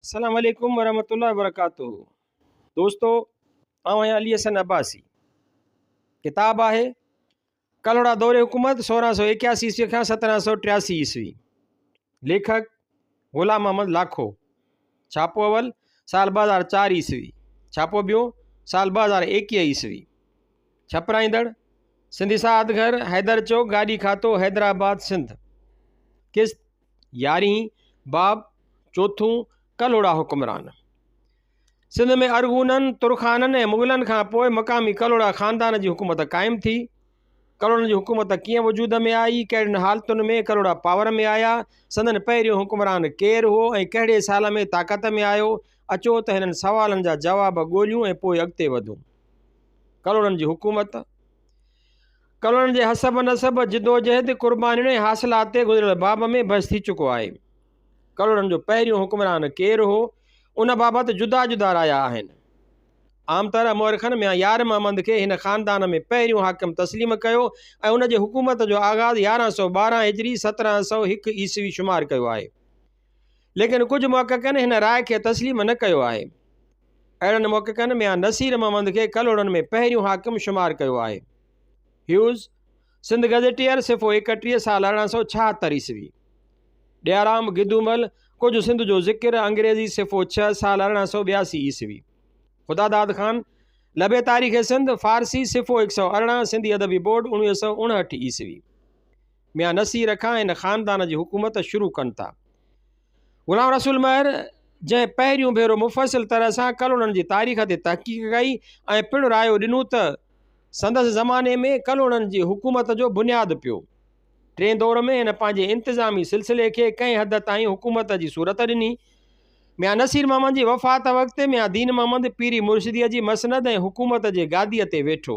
السلام عليڪم ورحمة الله وبرڪاته دوستو آئون آهيان علي حسن عباسي ڪتاب آهي ڪلهوڙا دور حڪومت 1681 عيسوي کان 1783 عيسوي ليکڪ غلام محمد لاکو ڇاپو اول سال 2004 عيسوي ڇاپو ٻيو سال 2021 عيسوي ڇپرائيندڙ سنڌي ساعت گهر حيدر چوڪ گاڏي کاتو حيدرآباد سنڌ قسط يارهين باب چوٿون ڪلهوڙا حڪمران سنڌ ۾ ارغونن، ترخانن ۽ مغلن کان پوء مقامي ڪلهوڙا خاندان جي حڪومت قائم ٿي. ڪلهوڙن جي حڪومت ڪيئن وجود ۾ آئي، ڪهڙين حالتن ۾ ڪلهوڙا پاور ۾ آيا، سندن پهريون حڪمران ڪير هو ۽ ڪهڙي سال ۾ طاقت ۾ آيو، اچو ته هنن سوالن جا جواب ڳوليون ۽ پوء اڳتي وڌون. ڪلهوڙن جي حڪومت. ڪلهوڙن جي حسب نسب، جدوجهد، قربانين ۽ حاصلات تي گذريل باب ۾ بحث ٿي چڪو آهي. ڪلهوڙن جو پهريون حڪمران ڪير هو، ان بابت جدا جدا رايا آهن. عام طرح مؤرخن ميان يار محمد کي هن خاندان ۾ پهريون حاڪم تسليم ڪيو ۽ ان جي حڪومت جو آغاز 1112 هجري 1701 عيسوي شمار ڪيو آهي. ليڪن ڪجهه محققن هن راء کي تسليم نه ڪيو آهي. اهڙن محققن ميان نصير محمد کي ڪلهوڙن ۾ پهريون حاڪم شمار ڪيو آهي. هيوز، سنڌ گزيٽيئر، صفحو 31، سال 1876 عيسوي. ڏيارام گدومل، ڪجهه سنڌ جو ذڪر، انگريزي، صفحو 6، سال 1882 عيسوي. خداداد خان، لب تاريخ سنڌ، فارسي، صفحو 118، سنڌي ادبي بورڊ، 1959 عيسوي. ميان نصير کان هن خاندان جي حڪومت شروع ڪن ٿا. غلام رسول مهر جنهن پهريون ڀيرو مفصل طرح سان ڪلهوڙن جي تاريخ تي تحقيق ڪئي ۽ پڻ رايو ڏنو ته سندس زماني ۾ ڪلهوڙن جي حڪومت جو بنياد پيو. ٽئين دور ۾ هن پنهنجي انتظامي سلسلي کي ڪنهن حد تائين حڪومت جي صورت ڏني. ميان نصير محمد جي وفات وقت ميان دين محمد پيري مرشديء جي مسند ۽ حڪومت جي گاديء تي ويٺو.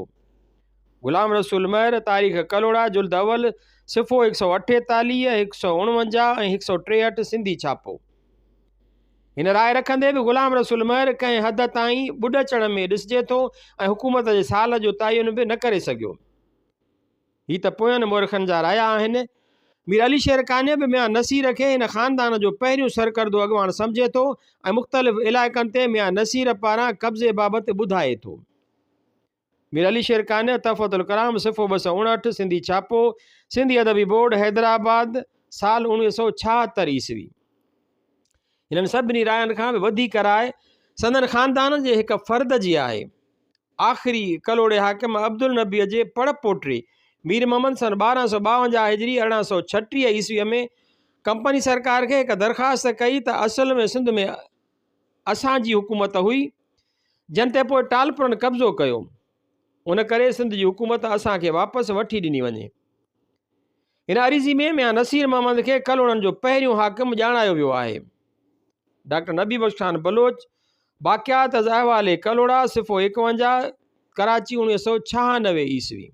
غلام رسول مهر، تاريخ ڪلهوڙا، جلد اول، صفحو 148، 149 ۽ 163 سنڌي ڇاپو. هن راء رکندي به غلام رسول مهر ڪنهن حد تائين ٻڏچڻ ۾ ڏسجي ٿو ۽ حڪومت جي سال جو تعين به نه ڪري سگهيو. هي ته پوين مورخن جا رايا آهن. مير علي شير قانع به ميان نصير کي هن خاندان جو پهريون سرڪردو اڳواڻ سمجهي ٿو ۽ مختلف علائقن تي ميان نصير پاران قبضي بابت ٻڌائي ٿو. مير علي شير قانع، تحفة الڪرام، صفحو 259، سنڌي ڇاپو، سنڌي ادبي بورڊ، حيدرآباد، سال 1976 عيسوي. هنن سڀني راين کان به وڌيڪ راء سندن خاندان جي هڪ فرد جي آهي. آخري ڪلهوڙي حاڪم عبدالنبيء جي پڙ پوٽي مير محمد سن 1252 هجري 1836 عيسويء ۾ ڪمپني سرڪار کي هڪ درخواست ڪئي ته اصل ۾ سنڌ ۾ اسان جي حڪومت هئي، جن تي پوء ٽالپرن قبضو ڪيو. ان ڪري سنڌ جي حڪومت اسان کي واپس وٺي ڏني وڃي. هن عريضي ۾ ميان نصير محمد کي ڪلهوڙن جو پهريون حاڪم ڄاڻايو ويو آهي. ڊاڪٽر نبي بخش خان بلوچ، باقيات از احوال ڪلهوڙا، صفحو 51، ڪراچي 1996 عيسوي.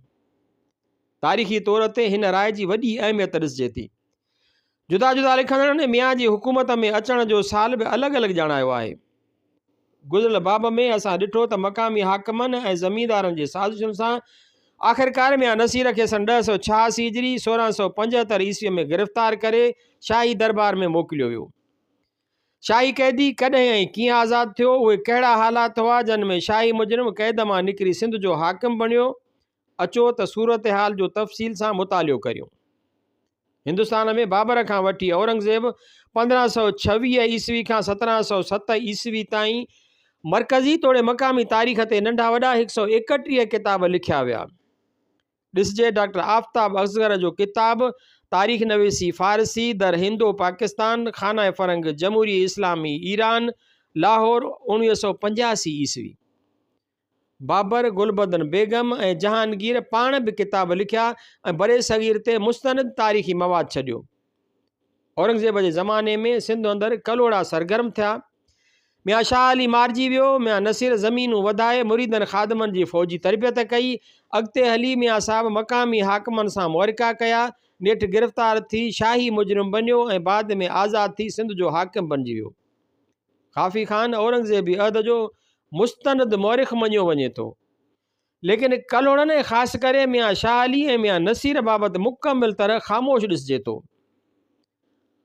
تاريخي طور تي هن راء جي وڏي اهميت ڏسجي ٿي. جدا جدا لکندڙن ميان جي حڪومت ۾ اچڻ جو سال به الڳ الڳ ڄاڻايو آهي. گذريل باب ۾ اسان ڏٺو ته مقامي حاڪمن ۽ زميندارن جي سازشن سان آخرڪار ميان نصير کي سن 1086 هجري 1675 عيسوي ۾ گرفتار ڪري شاهي دربار ۾ موڪليو ويو. شاهي قيدي ڪڏهن ۽ ڪيئن آزاد ٿيو، اهي ڪهڙا حالات هئا جن ۾ شاهي مجرم قيد مان نڪري سنڌ جو حاڪم بڻيو، اچو ته صورتحال جو تفصيل سان مطالعو ڪريون. هندستان ۾ بابر کان وٺي اورنگزيب 1526 عيسوي کان 1707 عيسوي تائين مرڪزي توڙي مقامي تاريخ تي ننڍا وڏا 131 ڪتاب لکيا ويا. ڏسجي ڊاڪٽر آفتاب اصغر جو ڪتاب تاريخ نويسي فارسي در هندو پاڪستان، خانه فرنگ جمهوري اسلامي ايران، لاهور، 1985 عيسوي. بابر، گلبدن بيگم ۽ جهانگير پاڻ به ڪتاب لکيا ۽ برصغير تي مستند تاريخي مواد ڇڏيو. اورنگزيب جي زماني ۾ سنڌ اندر ڪلهوڙا سرگرم ٿيا. ميان شاهه علي مارجي ويو. ميان نصير زمينون وڌائي مريدن خادمن جي فوجي تربيت ڪئي. اڳتي هلي ميان صاحب مقامي حاڪمن سان معرڪا ڪيا. نيٺ گرفتار ٿي شاهي مجرم بنيو ۽ بعد ۾ آزاد ٿي سنڌ جو حاڪم بنجي ويو. خافي خان اورنگزيبي عهد جو مستند مؤرخ مڃيو وڃي ٿو. ليڪن ڪلهوڙن ۽ خاص ڪري ميان شاهه علي ۽ ميان نصير بابت مڪمل طرح خاموش ڏسجي ٿو.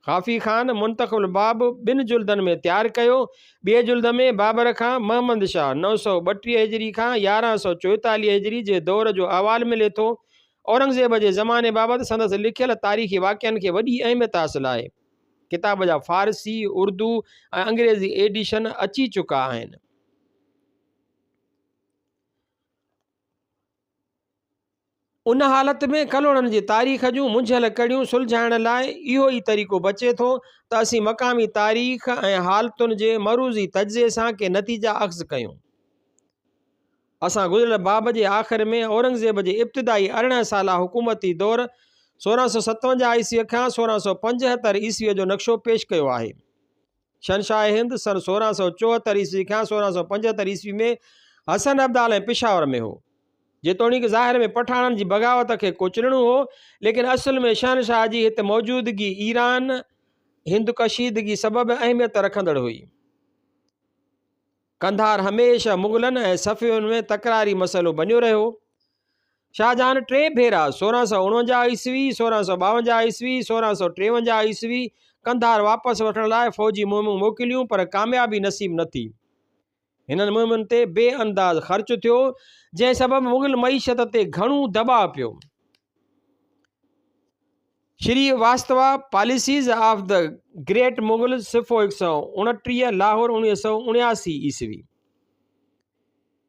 خافي خان منتخب الباب ٻن جلدن ۾ تيار ڪيو. ٻئي جلد ۾ بابر کان محمد شاهه، 932 هجري کان 1144 هجري، جي دور جو احوال ملي ٿو. اورنگزيب جي زماني بابت سندس لکيل تاريخي واقعن کي وڏي اهميت حاصل آهي. ڪتاب جا فارسي، اردو ۽ انگريزي ايڊيشن اچي چڪا آهن. ان حالت ۾ ڪلهوڙن جي تاريخ جون منجهيل ڪڙيون سلجهائڻ لاء اهو ئي طريقو بچي ٿو ته اسين مقامي تاريخ ۽ حالتن جي معروضي تجزئي سان ڪي نتيجا اخذ ڪيون. اسان گذريل باب جي آخر ۾ اورنگزيب جي ابتدائي 18 سالا حڪومتي دور 1657 عيسويء کان 1675 عيسويء جو نقشو پيش ڪيو آهي. شهنشاهه هند سن 1674 عيسوي کان 1675 عيسوي ۾ حسن ابدال ۽ پشاور ۾ هو. جيتوڻيڪ ظاهر ۾ پٺاڻن جي بغاوت کي ڪچلڻو هو، ليڪن اصل ۾ شهنشاهه جي هت موجودگي ايران هند ڪشيدگي سبب اهميت رکندڙ هئي. قنڌار هميشه مغلن ۽ صفوين ۾ تڪراري مسئلو بنيو رهيو. شاهجهان ٽي ڀيرا، 1649 عيسوي، 1652 عيسوي، 1653 عيسوي، قنڌار واپس وٺڻ لاء فوجي مهمون موڪليون پر ڪاميابي نصيب نه ٿي. هنن مهمن تي بي انداز خرچ ٿيو، جنهن سبب مغل معيشت تي گهڻو دٻاء پيو. Shri Srivastava, policies of the great Mughals, صفحو 129، Lahore, 1979 عيسوي.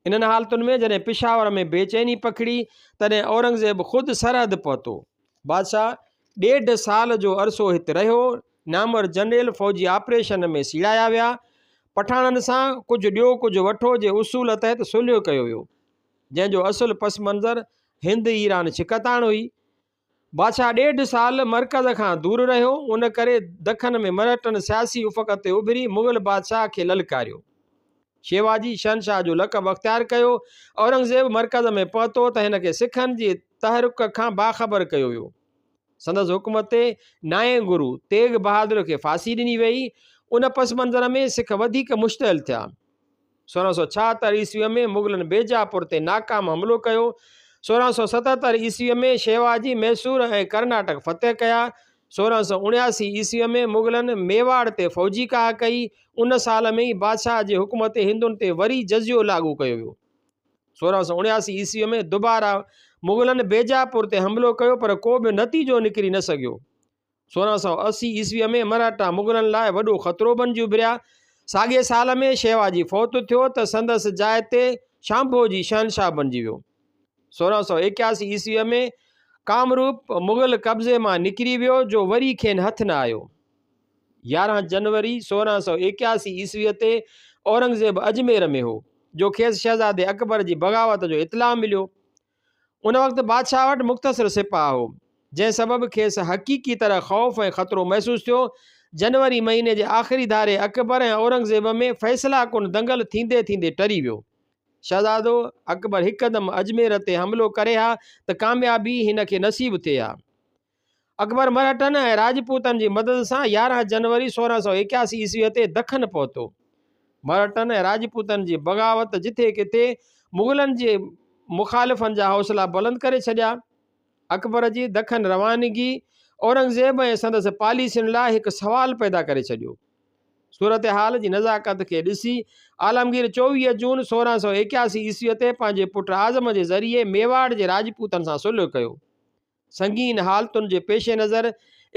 انهن حالتن ۾ جڏهن پشاور ۾ بيچيني پکڙي، تڏهن اورنگزيب خود سرحد پهتو. بادشاهه ڏيڍ سال جو عرصو هت رهيو. نامور جنريل فوجي آپريشن ۾ سيڙايا ويا. پٺاڻن سان ڪجهه ڏيو ڪجهه وٺو جي اصول تحت صلح ڪيو ويو، جنهن جو اصل پس منظر هند ايران ڇڪتاڻ هئي. بادشاهه ڏيڍ سال مرڪز کان دور رهيو، ان ڪري دکن ۾ مرهٽن سياسي افق تي اڀري مغل بادشاهه کي للڪاريو. شيواجي شهنشاهه جو لقب اختيار ڪيو. اورنگزيب مرڪز ۾ پهتو ته هن کي سکن جي تحرڪ کان باخبر ڪيو ويو. سندس حڪم تي نائين گرو تيغ بهادر کي ڦاسي ڏني ويئي. ان پس منظر ۾ سک وڌيڪ مشتعل ٿيا. 1676 عيسويء ۾ مغلن بيجاپور تي ناڪام حملو ڪيو. 1677 عيسويء ۾ شيواجي ميسور ۽ ڪرناٽڪ فتح ڪيا. 1679 عيسويء ۾ مغلن ميواڙ تي فوجي ڪاهه ڪئي. ان سال ۾ ئي بادشاهه جي حڪم تي هندن تي وري جزيو لاڳو ڪيو ويو. 1679 عيسويء ۾ دوباره مغلن بيجاپور تي حملو ڪيو پر ڪو به نتيجو نڪري نه سگهيو. 1680 عيسويء ۾ مرهٽا مغلن لاء وڏو خطرو بنجي اڀريا. ساڳئي سال ۾ شيواجي فوت ٿيو ته سندس جاء تي شامڀوجي شهنشاهه بنجي ويو. 1681 عيسويء ۾ ڪامروپ مغل قبضي مان نڪري ويو جو وري کين هٿ نه آيو. 11 جنوري 1681 عيسويء تي اورنگزيب اجمير ۾ هو، جو کيس شهزادي اڪبر جي بغاوت جو اطلاع مليو. ان وقت بادشاهه وٽ مختصر سپاهه هو، جنهن سبب کيس حقيقي طرح خوف ۽ خطرو محسوس ٿيو. جنوري مهيني جي آخري ڌاري اڪبر ۽ اورنگزيب ۾ فيصله ڪن دنگل ٿيندي ٿيندي ٽري ويو. شهزادو اڪبر هڪدم اجمير تي حملو ڪري ها ته ڪاميابي هن کي نصيب ٿئي ها. اڪبر مرهٽن ۽ راجپوتن جي مدد سان 11 جنوري 1681 عيسويء تي دکن پهتو. مرهٽن ۽ راجپوتن جي بغاوت جٿي ڪٿي مغلن جي مخالفن جا حوصلا بلند ڪري ڇڏيا. اڪبر جي دکن روانگي اورنگزيب ۽ سندس پاليسين لاء هڪ سوال پيدا ڪري ڇڏيو. صورتحال جي نزاڪت کي ڏسي عالمگير 24 جون 1681 عيسويء تي پنهنجي پٽ اعظم جي ذريعي ميواڙ جي راجپوتن سان صلح ڪيو. سنگين حالتن جي پيش نظر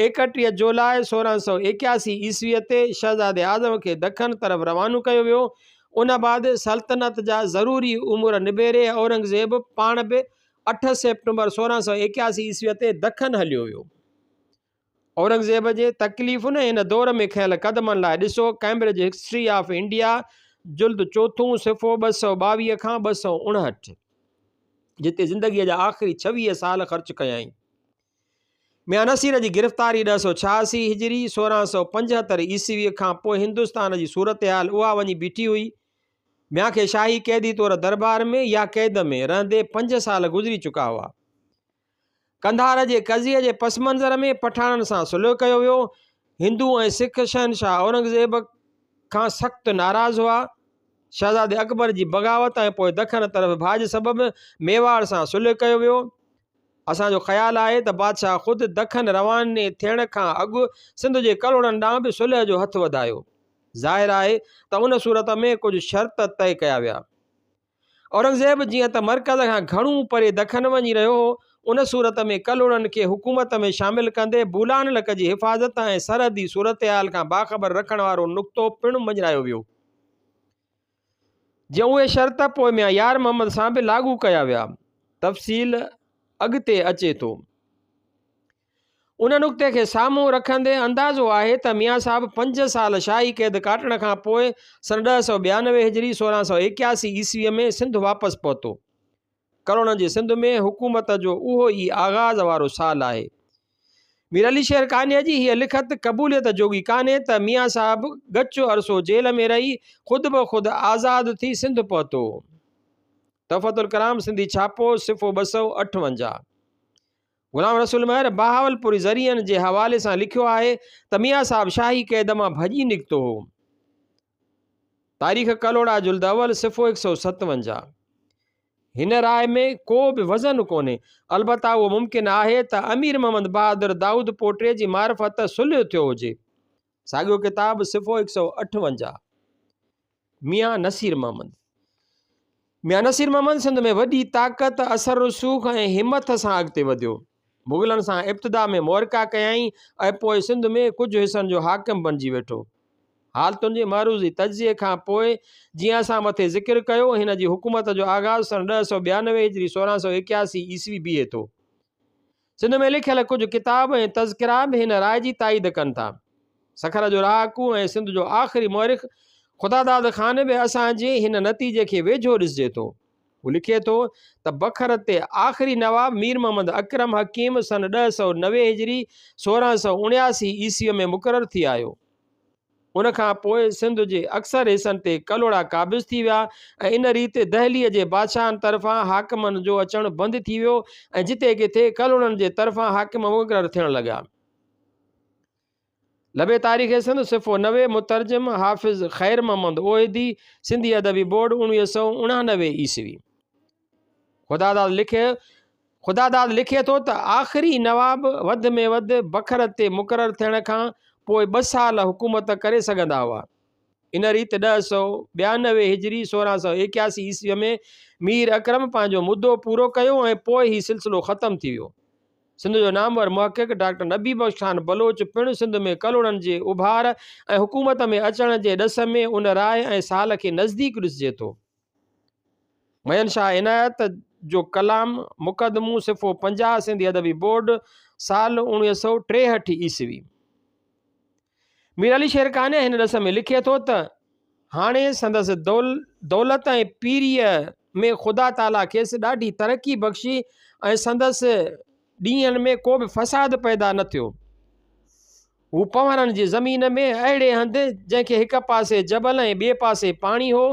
31 جولاء 1681 عيسويء تي شهزادي اعظم کي دکن طرف روانو ڪيو ويو. ان بعد سلطنت جا ضروري امور نبيري اورنگزيب پاڻ به 8 سيپٽمبر 1681 عيسويء تي دکن هليو ويو. اورنگزيب جي تڪليفن ۽ ان دور ۾ کنيل قدمن لاء ڏسو ڪئمبرج هسٽري آف انڊيا جلد چوٿون صفحو 222 کان 259. جتي زندگيء جا آخري 26 سال خرچ ڪيائين. ميان نصير جي گرفتاري 1086 هجري، 1675 عيسويء، کان پوء هندستان جي صورتحال اها وڃي بيٺي هئي. ميان کي شاهي قيدي طور دربار ۾ يا قيد ۾ رهندي پنج سال گذري چڪا هئا. قنڌار جي قضيي جي پس منظر ۾ پٺاڻن سان صلح ڪيو ويو. هندو ۽ سک شهنشاهه اورنگزيب کان سخت ناراض هئا. شهزادي اڪبر جي بغاوت ۽ پوء دکن طرف ڀاڄ سبب ميواڙ سان صلح ڪيو ويو. اسان جو خيال آهي ته بادشاهه خود دکن رواني ٿيڻ کان اڳ سنڌ جي ڪلهوڙن ڏانهن به صلح جو هٿ وڌايو. ظاهر آهي ته ان صورت ۾ ڪجهه شرط طئي ڪيا ويا. اورنگزيب جيئن ته مرڪز کان گهڻو پري دکن وڃي رهيو هو، ان صورت ۾ ڪلهوڙن کي حڪومت ۾ شامل ڪندي بولان لڪ جي حفاظت ۽ سرحدي صورتحال کان باخبر رکڻ وارو نقطو پڻ مڃرايو ويو. جيئن اهي شرط پوء ميان يار محمد سان به لاڳو ڪيا ويا. تفصيل اڳتي اچي ٿو. ان نقطي کي سامهون رکندي اندازو آهي ته ميان صاحب پنج سال شاهي قيد ڪاٽڻ کان پوء سن 1092 هجري 1681 عيسويء ۾ سنڌ واپس پهتو. ڪروڙن جي سنڌ ۾ حڪومت جو اهو ئي آغاز وارو سال آهي. مير علي شير قانع جي هيء لکت قبوليت جوڳي ڪانهي ته ميان صاحب ڳچ عرصو جيل ۾ رهي خود بخود آزاد ٿي سنڌ پهتو. تحفة الڪرام سنڌي ڇاپو صفحو 258. غلام رسول مهر بهاولپوري ذريعن جي حوالي سان لکيو آهي ته ميان صاحب شاهي قيد مان ڀڄي نڪتو هو. تاريخ ڪلهوڙا جلد اول صفحو 157. هن راء ۾ ڪو به وزن ڪونهي. البته اهو ممڪن آهي ته امير محمد بهادر دائود پوٽي جي معرفت صلح ٿيو هجي. ساڳيو ڪتاب صفحو 158. ميان نصير محمد، ميان نصير محمد سنڌ ۾ وڏي طاقت، اثر رسوخ ۽ همٿ سان اڳتي وڌيو. مغلن سان ابتدا ۾ معرڪا ڪيائين ۽ پوء سنڌ ۾ ڪجهه حصن جو حاڪم بڻجي ويٺو. حالتن جي معروضي تجزيي کان پوء جيئن اسان مٿي ذڪر ڪيو، هن جي حڪومت جو آغاز سن 1092 هجري 1681 عيسوي بيهي ٿو. سنڌ ۾ لکيل ڪجهه ڪتاب ۽ تذڪرا به هن راء جي تائيد ڪن ٿا. سکر جو رهاڪو ۽ سنڌ جو آخري مؤرخ خداداد خان به اسان جي هن نتيجي کي ويجهو ڏسجي ٿو. هو لکي ٿو ته بکر تي آخري نواب مير محمد اڪرم حڪيم سن 1090 هجري 1679 عيسويء ۾ مقرر ٿي آيو. ان کان پوء سنڌ جي اڪثر حصن تي ڪلهوڙا قابض ٿي ويا ۽ ان ريت دهليء جي بادشاهن طرفان حاڪمن جو اچڻ بند ٿي ويو ۽ جتي ڪٿي ڪلهوڙن جي طرفان حاڪم مقرر ٿيڻ لڳا. لب تاريخ سنڌ، صفحو 90، مترجم، حافظ خير محمد اوحدي، سنڌي ادبي بورڊ، 1989 عيسوي. خداداد لکي خداداد لکي ٿو ته آخري نواب وڌ ۾ وڌ بکر تي مقرر ٿيڻ کان پوء ٻه سال حڪومت ڪري سگهندا هئا. ان ريت 1092 هجري 1681 عيسويء ۾ مير اڪرم پنهنجو مدو پورو ڪيو ۽ پوء هي سلسلو ختم ٿي ويو. سنڌ جو نامور محقق ڊاڪٽر نبي بخش خان بلوچ پڻ سنڌ ۾ ڪلهوڙن جي اڀار ۽ حڪومت ۾ اچڻ جي ڏس ۾ ان راء ۽ سال کي نزديڪ ڏسجي ٿو. ميين شاهه عنايت جو ڪلام مقدمو صفحو 50 سنڌي ادبي بورڊ سال 1963 عيسوي. مير علي شير قانع هن ڏس ۾ لکي ٿو ته هاڻي سندس دولت ۽ پيريء ۾ خدا تعاليٰ کيس ڏاڍي ترقي بخشي ۽ سندس ڏينهن ۾ ڪو به فساد پيدا نه ٿيو. هو پنهورن جي زمين ۾ اهڙي هنڌ، جنهن کي هڪ پاسي جبل ۽ ٻئي پاسي پاڻي هو،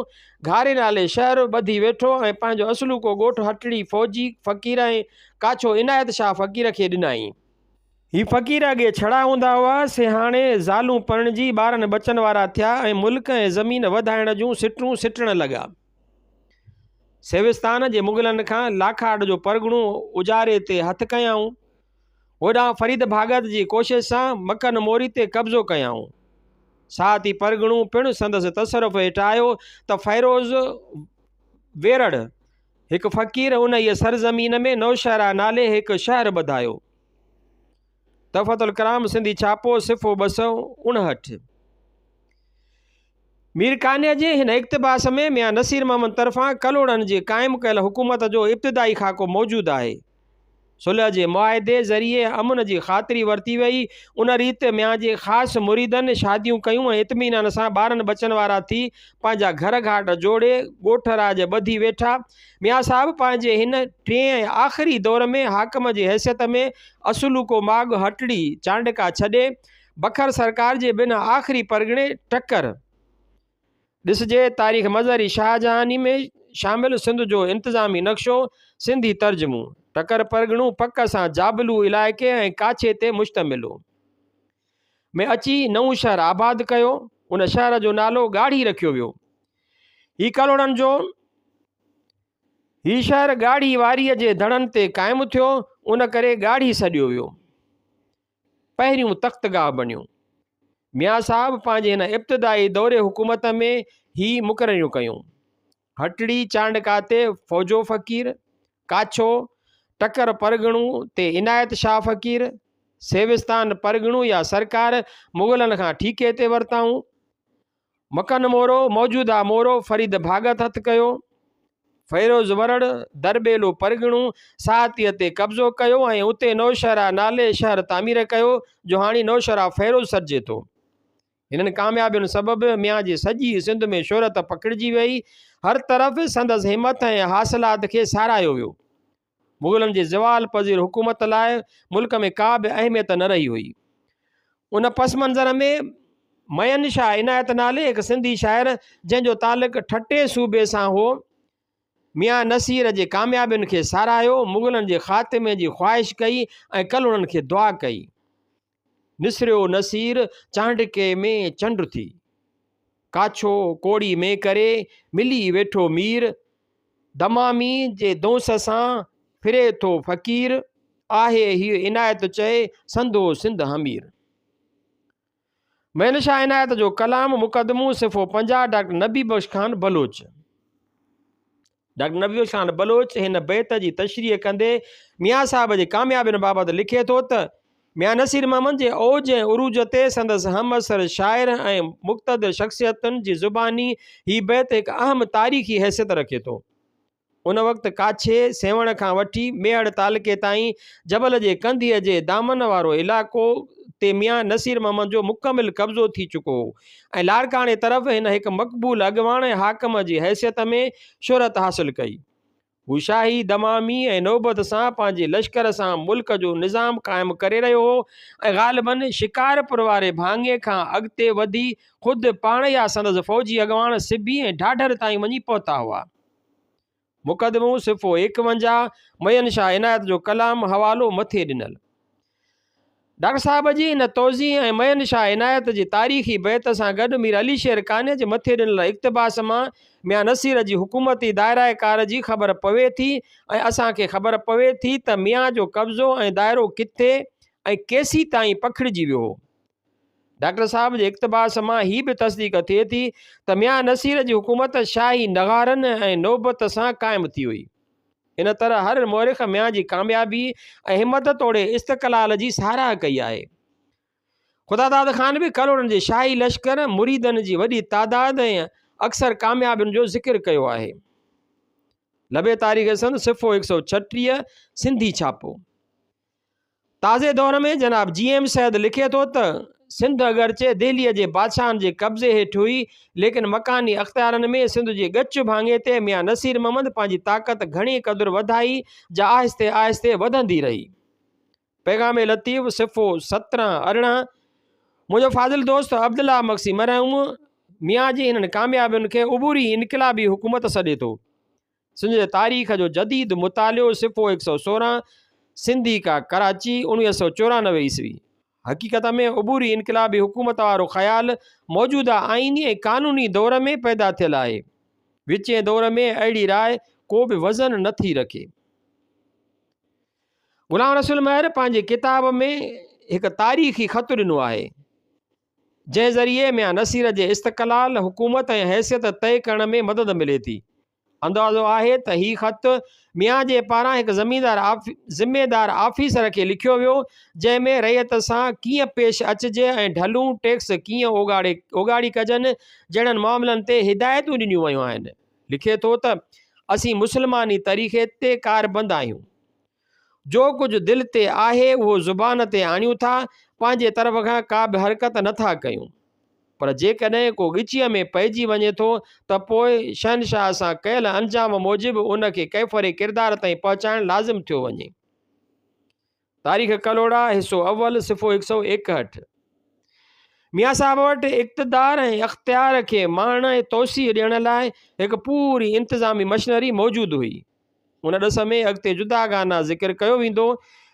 گهاري نالي شهر ٻڌي ويٺو ۽ پنهنجو اصلوڪو ڳوٺ هٽڙي فوجي فقير ۽ ڪاڇو عنايت شاهه فقير کي ڏنائين. هي فقير اڳي ڇڙا هوندا هئا، سي هاڻي زالون پرڻجي ٻارن ٻچن وارا ٿيا ۽ ملڪ ۽ زمين وڌائڻ جون سٽون سٽڻ لڳا. سيوستان جي مغلن کان لاکاٽ جو پرڳڻو اجاري تي هٿ ڪيائون. هوڏانهن فريد ڀاڳت جي ڪوشش سان مڪن موري تي قبضو ڪيائون. ساهتي پرڳڻو پڻ سندس تصرف هيٺ آيو ته فيروز ويرڙ هڪ فقير انهيء سرزمين ۾ نوشهره نالي هڪ شهر ٻڌايو. تحفة الڪرام سنڌي ڇاپو صفحو 259. مير قانع جي هن اقتباس ۾ ميان نصير محمد طرفان ڪلهوڙن جي قائم ڪيل حڪومت جو ابتدائي خاڪو موجود آهي. صلح جي معاهدي ذريعي امن جي خاطري ورتي ويئي. ان ريت ميان جي خاص مريدن شاديون ڪيون ۽ اطمينان سان ٻارن ٻچن وارا ٿي پنهنجا گهر گهاٽ جوڙي ڳوٺ راڄ ٻڌي ويٺا. ميان صاحب پنهنجي هن ٽئين ۽ آخري دور ۾ حاڪم جي حيثيت ۾ اصلوڪو ماڳ هٽڙي چانڊڪا ڇڏي بکر سرڪار جي بنهه آخري پرڳڻي ٽڪر ڏسجي تاريخ مظهري شاهجهاني ۾ شامل سنڌ جو انتظامي نقشو، سنڌي ترجمو، ٽڪر پرڳڻو پڪ سان جابلو علائقي ۽ ڪاڇي تي مشتمل هو. ۾ اچي نئون شهر آباد ڪيو. ان شهر جو نالو ڳاڙهي رکيو ويو. هي ڪلهوڙن جو. هي شهر ڳاڙهي واريء جي دڙن تي قائم ٿيو، ان ڪري ڳاڙهي سڏيو ويو. پهريون تختگاهه بڻيو. ميان صاحب پنهنجي هن ابتدائي دور حڪومت ۾ هي مقرريون ڪيون. هٽڙي چانڊڪا تي فوجو فقير، ڪاڇو، ٽڪر پرڳڻو تي عنايت شاهه فقير، سيوستان پرڳڻو يا سرڪار مغلن کان ٺيڪي تي ورتائون. مڪن مورو، موجوده مورو، فريد ڀاڳت هٿ ڪيو. فيروز ورڙ، درٻيلو پرڳڻو، ساهتيء تي قبضو ڪيو ۽ اتي نوشهره نالي شهر تعمير ڪيو، جو هاڻي نوشهره فيروز سڏجي ٿو. هنن ڪاميابين سبب ميان جي سڄي سنڌ ۾ شهرت پکڙجي ويئي. هر طرف سندس همٿ ۽ حاصلات کي ساراهيو ويو. مغلن جي زوال پذير حڪومت لاء ملڪ ۾ ڪا به اهميت نه رهي هئي. ان پس منظر ۾ ميين شاهه عنايت نالي هڪ سنڌي شاعر جنهن جو تعلق ٺٽي صوبي سان هو، ميان نصير جي ڪاميابين کي ساراهيو، مغلن جي خاتمي جي خواهش ڪئي ۽ ڪلهوڙن کي دعا ڪئي. نسريو نصير چانڊڪي ۾ چنڊ ٿي. ڪاڇو ڪوڙي ۾ ڪري ملي ويٺو مير. دمامي جي دونس سان ڦري ٿو فقير. آهي هيء عنايت چئي سندو سنڌ همير. ميين شاهه عنايت جو ڪلام مقدمو صفحو 50 ڊاڪٽر نبي بخش خان بلوچ. ڊاڪٽر نبي بخش خان بلوچ هن بيت جي تشريح ڪندي ميان صاحب جي ڪاميابين بابت لکي ٿو ته، ميان نصير محمد جي اوج ۽ عروج تي سندس همعصر شاعر ۽ مقتدر شخصيتن جي زباني هي بيت هڪ اهم تاريخي حيثيت رکي ٿو. ان وقت ڪاڇي، سيوهڻ کان وٺي ميهڙ تعلقي تائين جبل جي ڪنڌيء جي دامن وارو علائقو تي ميان نصير محمد جو مڪمل قبضو ٿي چڪو هو ۽ لاڙڪاڻي طرف هن هڪ مقبول اڳواڻ ۽ حاڪم جي حيثيت ۾ شهرت حاصل ڪئي. هو شاهي دمامي ۽ نوبت سان پنهنجي لشڪر سان ملڪ جو نظام قائم ڪري رهيو هو ۽ غالباً شڪارپور واري ڀاڱي کان اڳتي وڌي خود پاڻ يا سندس فوجي اڳواڻ سبي ۽ ڍاڍر تائين وڃي پهتا هئا. مقدمو، صفحو 51، ميين شاهه عنايت جو ڪلام، حوالو مٿي ڏنل. ڊاڪٽر صاحب جي ان توضيح ۽ ميين شاهه عنايت جي تاريخي بيت سان گڏ مير علي شير قانع جي مٿي ڏنل اقتباس مان ميان نصير جي حڪومتي دائره ڪار جي خبر پوي ٿي ۽ اسان کي خبر پوي ٿي ته ميان جو قبضو ۽ دائرو ڪٿي ۽ ڪيسيتائين پکڙجي ويو هو. ڊاڪٽر صاحب جي اقتباس مان هي به تصديق ٿئي ٿي ته ميان نصير جي حڪومت شاهي نغارن ۽ نوبت سان قائم ٿي هئي. ان طرح هر مؤرخ ميان جي ڪاميابي ۽ همت توڙي استقلال جي ساراهه ڪئي آهي. خداداد خان به ڪلهوڙن جي شاهي لشڪر، مريدن جي وڏي تعداد ۽ اڪثر ڪاميابين جو ذڪر ڪيو آهي. لبي تاريخ سنڌ صفحو 136 سنڌي ڇاپو. تازي دور ۾ جناب جي ايم سيد لکي ٿو ته، سنڌ اگرچه دهليء جي بادشاهن جي قبضي هيٺ هئي، ليڪن مڪاني اختيارن ۾ سنڌ جي ڳچ ڀاڱي تي ميان نصير محمد پنهنجي طاقت گهڻي قدر وڌائي، جا آهستي آهستي وڌندي رهي. پيغام لطيف، صفحو 17، 18، منهنجو فاضل دوست عبدالله مگسي مرحوم ميان جي هنن ڪاميابين کي عبوري انقلابي حڪومت سڏي ٿو. سنڌ جي تاريخ جو جديد مطالعو، صفحو 116، سنڌيڪا، ڪراچي، 1994 عيسوي. حقيقت ۾ عبوري انقلابي حڪومت وارو خيال موجوده آئيني ۽ قانوني دور ۾ پيدا ٿيل آهي. وچين دور ۾ اهڙي راء ڪو به وزن نه ٿي رکي. غلام رسول مهر پنهنجي ڪتاب ۾ هڪ تاريخي خط ڏنو آهي. جنهن ذريعي ميان نصير جي استقلال، حڪومت ۽ حيثيت طئي ڪرڻ ۾ مدد ملي ٿي. اندازو آهي ته هي خط ميان جي پاران هڪ زميندار ذميدار آفيسر کي لکيو ويو، جنهن ۾ رعيت سان ڪيئن پيش اچجي ۽ ڍلون، ٽيڪس، ڪيئن اوڳاڙي اوڳاڙي ڪجن جهڙن معاملن تي هدايتون ڏنيون ويون آهن. لکي ٿو ته، اسين مسلماني طريقي تي ڪاربند آهيون. جو ڪجهه دل تي آهي اهو زبان تي آڻيون ٿا، پنهنجي طرف کان ڪا به حرڪت نه ٿا ڪيون. پر جيڪڏهن ڪو ڳچيء ۾ پئجي وڃي ٿو ته پوء شهنشاهه سان ڪيل انجام موجب ان کي ڪيفر ڪردار تائين پهچائڻ لازم ٿيو وڃي. تاريخ ڪلهوڙا، حصو اول، صفحو 161. ميان صاحب وٽ اقتدار ۽ اختيار کي ماڻڻ ۽ توسيع ڏيڻ لاء هڪ پوري انتظامي مشنري موجود هئي. ان ڏس ۾ اڳتي جداگانه ذڪر ڪيو ويندو.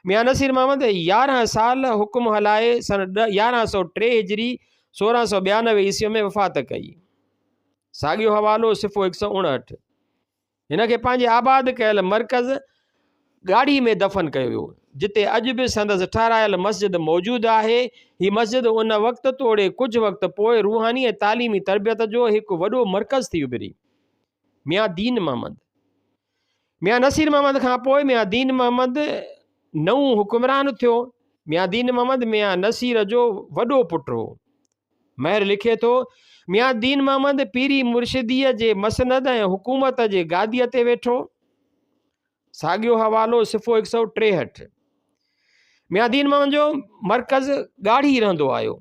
ميان نصير محمد 11 سال حڪم هلائي سن 1103 هجري 1692 عيسوي ۾ وفات ڪئي. ساڳيو حوالو صفحو 159. هن کي پنهنجي آباد ڪيل مرڪز ڳاڙهي ۾ دفن ڪيو ويو، جتي اڄ به سندس ٺهرايل مسجد موجود آهي. هي مسجد ان وقت توڙي ڪجهه وقت پوء روحاني ۽ تعليمي تربيت جو هڪ وڏو مرڪز ٿي اڀري. ميان دين محمد، ميان نصير محمد کان پوء ميان دين محمد نئون حڪمران ٿيو. ميان دين محمد ميان نصير جو وڏو پٽ هو. مهر لکي ٿو، ميان دين محمد پيري مرشديء جي مسند ۽ حڪومت جي گاديء تي ويٺو. ساڳيو حوالو صفحو هڪ سئو 63. ميان دين محمد جو مرڪز ڳاڙهي رهندو آيو.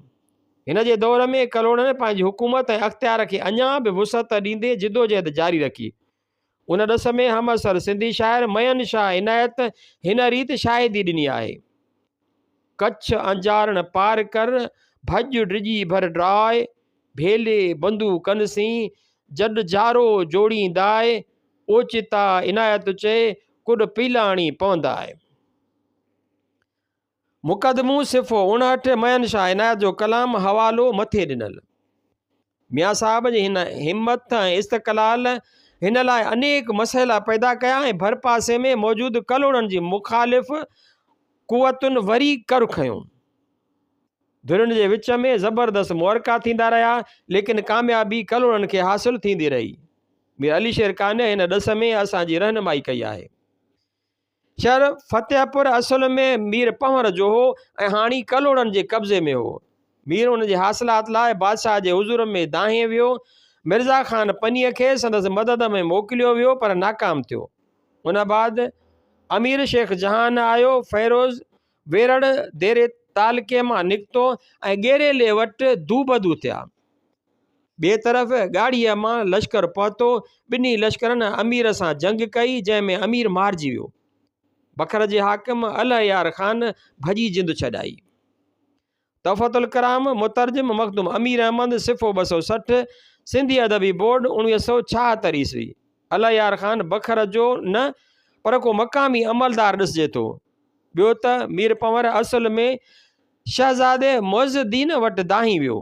هن جي دور ۾ ڪلهوڙن پنهنجي حڪومت ۽ اختيار کي اڃا به وسعت ڏيندي جدوجهد جاري رکي. ان ڏس ۾ همعصر سنڌي شاعر ميين شاهه عنايت هن ريت شاهدي ڏني آهي. ڪڇ انجارڻ پار ڪر، ڀڄ ڊڄي ڀر ڊاء، ڀيلي بندوقن سين، جڏ جارو جوڙينداء، اوچتا عنايت چئي، ڪڏ پيلاڻي پونداء. مقدمو صفحو 59 ميان شاهه عنايت جو ڪلام حوالو مٿي ڏنل. ميان صاحب جي هن همت ۽ استقلال هن لاء انيڪ مسئلا پيدا ڪيا ۽ ڀرپاسي ۾ موجود ڪلهوڙن جي مخالف قوتن وري ڪر کنيو. ڌرين جي وچ ۾ زبردست معرڪا ٿيندا رهيا، ليڪن ڪاميابي ڪلهوڙن کي حاصل ٿيندي رهي. مير علي شير قانع هن ڏس ۾ اسان جي رهنمائي ڪئي آهي. شهر فتح پور اصل ۾ مير پنهور جو هو ۽ هاڻي ڪلهوڙن جي قبضي ۾ هو. مير ان جي حاصلات لاء بادشاهه جي حضور ۾ دانهين ويو. مرزا خان پنيء کي سندس مدد ۾ موڪليو ويو پر ناڪام ٿيو. ان بعد امير شيخ جهان آيو. فيروز ويرڙ ديري تعلقي مان نڪتو ۽ ڳيريلي وٽ دوبدو ٿيا. ٻئي طرف ڳاڙهيء مان لشڪر پهتو. ٻنهي لشڪرن امير سان جنگ ڪئي، جنهن ۾ امير مارجي ويو. بکر جي حاڪم الهه يار خان ڀڄي جند ڇڏائي. تحفة الڪرام، مترجم مخدوم امير احمد، صفحو 260، سنڌي ادبي بورڊ، 1976 عيسوي. الهه يار خان بکر جو نه پر ڪو مقامي عملدار ڏسجي ٿو. ٻيو ته مير پنهور اصل ۾ شهزادي معز الدين وٽ دانهين ويو.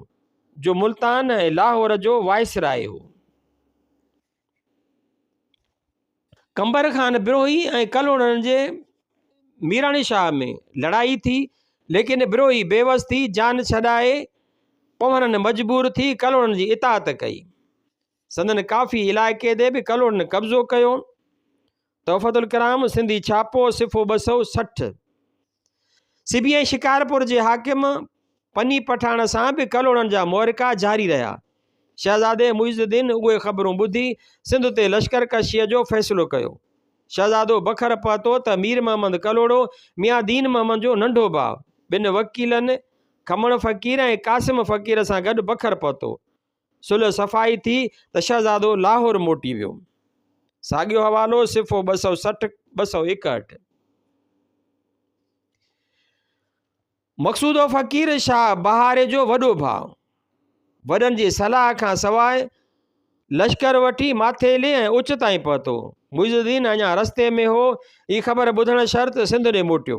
جو ملتان ۽ لاهور جو وائسراء هو. قمبر خان بروهي ۽ ڪلهوڙن جي ميراڻي شاهه ۾ لڙائي ٿي، ليڪن بروهي بيوس ٿي جان ڇڏائي پنهورن مجبور ٿي ڪلهوڙن جي اطاعت ڪئي. سندن ڪافي علائقي تي به ڪلهوڙن قبضو ڪيو. تحفة الڪرام، سنڌي ڇاپو، صفحو 260. سبي ۽ شڪارپور جي حاڪم پني پٺاڻ سان به ڪلهوڙن جا معرڪا جاري رهيا. شهزادي معز الدين اهي خبرون ٻڌي سنڌ تي لشڪر ڪشيء جو فيصلو ڪيو. شهزادو بکر پهتو ته مير محمد ڪلهوڙو، ميان دين محمد جو ننڍو ڀاء، ٻن وڪيلن کمڻ فقير ۽ قاسم فقير سان گڏ بکر پهتو. صلح صفائي ٿي ته شهزادو لاهور موٽي ويو. ساڳيو حوالو صفحو 260، 261. مقصودو فقير شاهه بهاري جو وڏو ڀاء. وڏن جي صلاح کان سواء لشڪر وٺي ماٿيلي ۽ اچ تائين پهتو. معز الدين اڃا رستي ۾ هو. هي خبر ٻڌڻ شرط سنڌ ڏي موٽيو.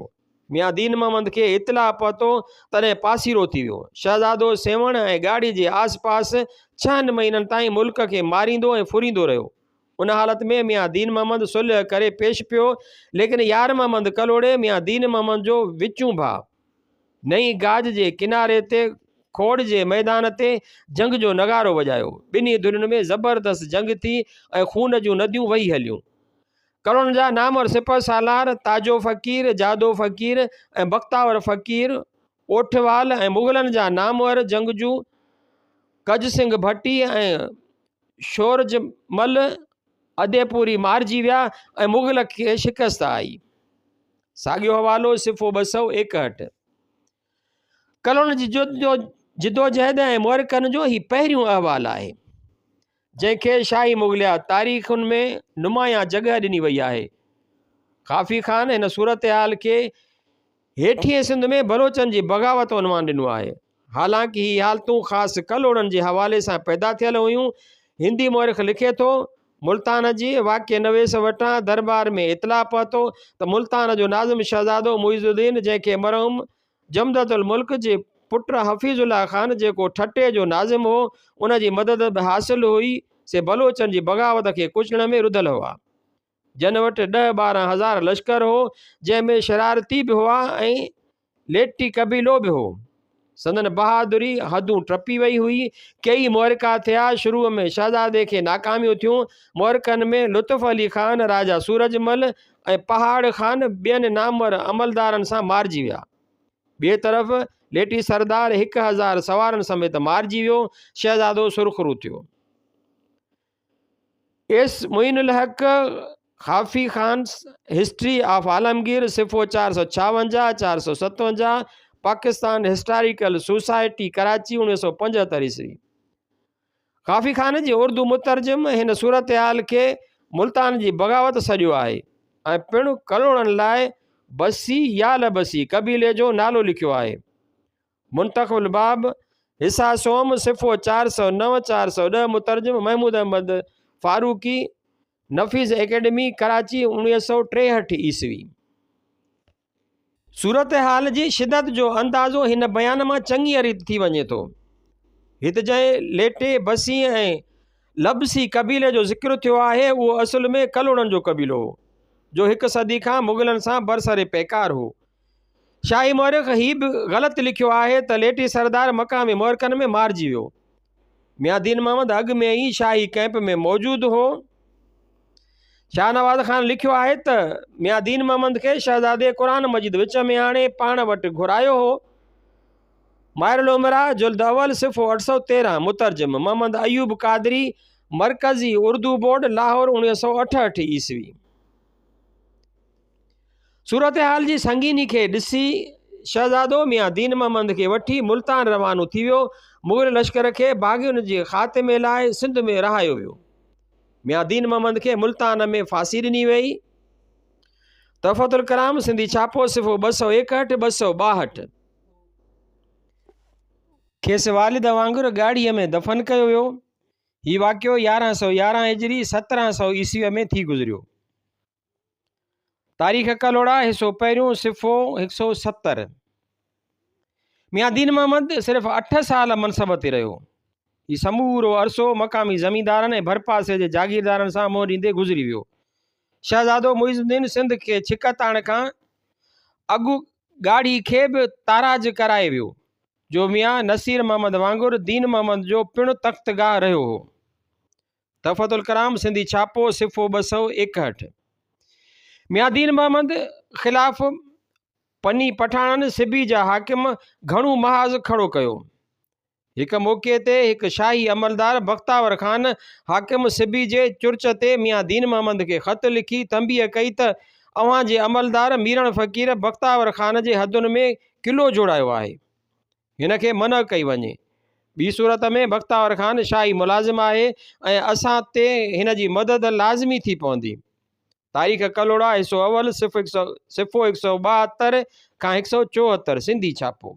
ميان دين محمد کي اطلاع پهتو، تڏهن پاسيرو ٿي ويو. شهزادو سيوهڻ ۽ ڳاڙهي جي آس پاس ڇهن مهينن تائين ملڪ کي ماريندو ۽ ڦريندو رهيو. ان حالت ۾ ميان دين محمد صلح ڪري پيش پيو، ليڪن يار محمد ڪلهوڙي ميان دين محمد جو وچون ڀاء، نئين گاج جي ڪناري تي کوڙ جي ميدان تي جنگ جو نغارو وڄايو. ٻنهي ڌرين ۾ زبردست جنگ ٿي ۽ خون جون نديون وهي هليون. ڪلهوڙن جا نامور سپهه سالار تاجو فقير، جادو فقير ۽ بختاور فقير اوٺوال ۽ مغلن جا نامور جنگجو ڪج سنگهه ڀٽي ۽ شورج مل اديپوري مارجي ويا ۽ مغل کي شڪست آئي. ساڳيو حوالو صفحو 261. ڪلهوڙن جي جدوجهد ۽ محرڪن جو هي پهريون احوال آهي، جنهن کي شاهي مغليه تاريخن ۾ نمايان جڳهه ڏني وئي آهي. خافي خان هن صورتحال کي هيٺئين سنڌ ۾ بلوچن جي بغاوت عنوان ڏنو آهي. حالانڪ هي حالتون خاص ڪلهوڙن جي حوالي سان پيدا ٿيل هيون. هندي مؤرخ لکي ٿو، ملتان جي واقع نويس وٽان درٻار ۾ اطلاع پهتو ته ملتان جو ناظم شهزادو معز الدين جنهن کي مرحوم جمدة الملڪ جي پٽ حفيظ الله خان جيڪو ٺٽي جو ناظم هو ان جي مدد به حاصل هئي سي بلوچن جي بغاوت کي ڪچلڻ ۾ رڌل هئا. جن وٽ ڏهه 12 هزار لشڪر هو، جنهن ۾ شرارتي به هئا ۽ ليٽي قبيلو به هو. سندن بهادري حدون ٽپي وئي هئي. ڪيئي معرڪا ٿيا. شروع ۾ شهزادي کي ناڪاميون ٿيون. معرڪن ۾ لطف علي خان، راجا سورج مل ۽ پهاڙ خان ٻين نامور عملدارن سان مارجي ويا. ٻئي طرف ليٽي سردار 1000 سوارن سميت مارجي ويو. شهزادو سرخرو ٿيو. S Moin ul Haq, Khafi Khan, history of Alamgir, صفحو 456، 457، Pakistan historical society, Karachi, 1975 عيسوي. خافي خان جي اردو مترجم هن صورتحال کي ملتان جي بغاوت سڏيو آهي ۽ پڻ ڪلهوڙن لاء بسي يا لبسي قبيلي جو نالو لکيو آهي. منتخب الباب، حصه سوم، صفحو 409، 410، مترجم محمود احمد فاروقي، نفيس اڪيڊمي، ڪراچي، 1963 عيسوي. صورتحال جي شدت جو اندازو هن بيان مان چڱيء ريت ٿي وڃي ٿو. هت جنهن ليٽي، بسي ۽ لبسي قبيلي جو ذڪر ٿيو آهي، اهو اصل ۾ ڪلهوڙن جو قبيلو هو، جو هڪ صدي کان مغلن سان برسر پيڪار هو. شاهي مؤرخ هي به غلط لکيو آهي ته ليٽي سردار مقامي مؤرخن ۾ مارجي ويو. ميان دين محمد اڳ ۾ ئي شاهي ڪئمپ ۾ موجود هو. شاهنواز خان لکيو آهي ته ميان دين محمد کي شهزادي قرآن مجيد وچ ۾ آڻي پاڻ وٽ گهرايو هو. ماهر الامراء جلد اول صفحو 813 مترجم محمد ايوب قادري مرڪزي اردو بورڊ لاهور 1968 عيسوي. صورتحال جي سنگيني کي ڏسي شهزادو ميان دين محمد کي وٺي ملتان روانو ٿي ويو. مغل لشڪر کي باغين جي خاتمي لاء سنڌ ۾ رهايو ويو. ميان دين محمد کي ملتان ۾ ڦاسي ڏني ويئي. تحفة الڪرام سنڌي ڇاپو صفحو 261، 262. کيس والد وانگر ڳاڙهيء ۾ دفن ڪيو ويو. هي واقعو 1111 هجري، 1700 عيسويء ۾ ٿي گذريو. تاريخ ڪلهوڙا، حصو پهريون، صفحو 170. ميان دين محمد صرف اٺ سال منصب تي رهيو. هي سمورو عرصو مقامي زميندارن ۽ ڀرپاسي جي جاگيردارن سان منهن ڏيندي گذري ويو. شهزادو معز الدين سنڌ کي ڇڪتاڻ کان اڳ ڳاڙهي کي به تاراج ڪرائي ويو، جو ميان نصير محمد وانگر دين محمد جو پڻ تختگاهه رهيو هو. تحفة الڪرام سنڌي ڇاپو صفحو 261. ميان دين محمد خلاف پني پٺاڻن سبي جا حاڪم گهڻو محاذ کڙو ڪيو. هڪ موقعي تي هڪ شاهي عملدار بختاور خان حاڪم سبي جي چرچ تي ميان دين محمد کي خط لکي تنبيهه ڪئي ته اوهان جي عملدار ميرڻ فقير بختاور خان جي حدن ۾ قلعو جوڙايو آهي. هن کي منع ڪئي وڃي. ٻي صورت ۾ بختاور خان شاهي ملازم آهي ۽ اسان تي هن جي مدد لازمي ٿي پوندي. تاريخ ڪلهوڙا حصو اول صفحو 172 کان 174 سنڌي ڇاپو.